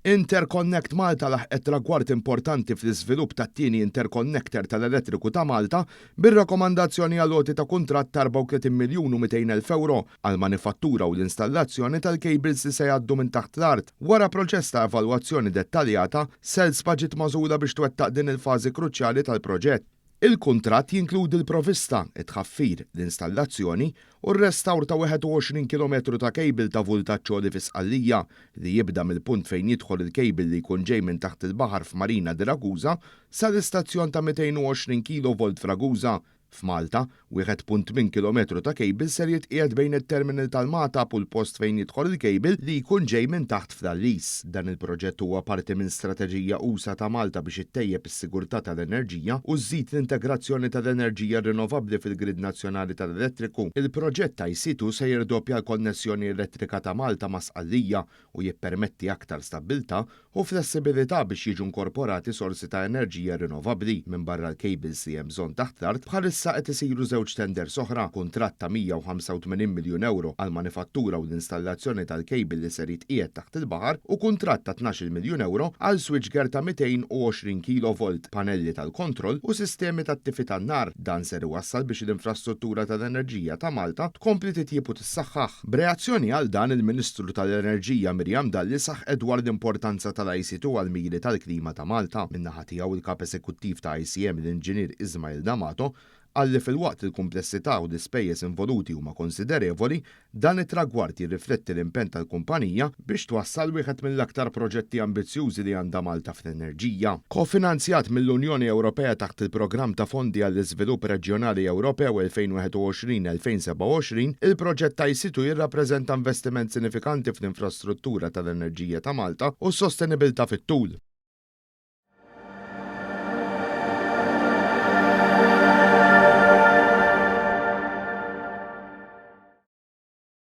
Interconnect Malta laħqet tragward importanti fl-iżvilupp tat-tieni interconnector tal-elettriku ta' Malta bir-rakkomandazzjoni għal għoti ta' kuntratt ta' 34 miljun u 200 elf ewro għall-manifattura u l-installazzjoni tal-cables li se jgħaddu minn taħt l-art. Wara proċess ta' evalwazzjoni dettaljata, Cellspa ġiet magħżula biex twettaq din il-fażi kruċjali tal-proġett. Il-kuntratt jinkludi l-provvista, it-tħaffir, l-installazzjoni u r-restawr ta' 21 kilometru ta' cable ta' vultaġġ għoli fi Sqallija li jibda mill-punt fejn jidħol il-cable li jkun ġej minn taħt il-baħar f'Marina di Ragusa sal-istazzjon ta' 220 kilovolt f'Ragusa. F'Malta, 1.8 kilometru ta' cable ser jitqiegħed bejn it-terminal tal-Magħtab u l-post fejn jidħol il-cable li jkun ġej minn taħt fl-Għallis. Dan il-proġett huwa parti minn strateġija usa' ta' Malta biex ittejjeb is-sigurtà tal-enerġija u żżid l-integrazzjoni tal-enerġija rinnovabbli fil-grid nazzjonali tal-elettriku. Il-proġett IC2 se jirdoppja l-konnessjoni elettrika ta' Malta ma' Sqallija u jippermetti aktar stabbiltà u flessibilità biex jiġu inkorporati sorsi ta' enerġija rinnovabbli. Minbarra l-cables li hemm bżonn taħt l-art, bħalissa qed isiru żewġ tenders oħra, kuntratt ta' 185 miljun ewro għall-manifattura u l-installazzjoni tal-cable li ser jitqiegħed taħt il-baħar u kuntratt ta' 12-il miljun ewro għal switchgear ta' 220 kilovolt, panelli tal-kontroll u sistemi tat-tifi tan-nar. Dan ser iwassal biex l-infrastruttura tal-enerġija ta' Malta tkompli titjieb u tissaħħaħ. B'reazzjoni għal dan, il-Ministru tal-Enerġija Miriam Dalli saħqet dwar l-importanza tal-IC2 għall-miri tal-klima ta' Malta. Min-naħa tiegħu, il-Kap Eżekuttiv ta' ICM, l-Inġinier Ismail D'Amato, qal li filwaqt li l-kumplessità u l-ispejjeż involuti huma konsiderevoli, dan it-tragward jirrifletti l-impenn tal-kumpanija biex twassal wieħed mill-aktar proġetti ambizzjużi li għandha Malta fl-enerġija. Kofinanzjat mill-Unjoni Ewropea taħt il-Programm ta' Fondi għall-Iżvilupp Reġjonali Ewropew 2021-2027, il-proġett IC2 jirrappreżenta investiment sinifikanti fl-infrastruttura tal-enerġija ta' Malta u s-sostenibilità fit-tul.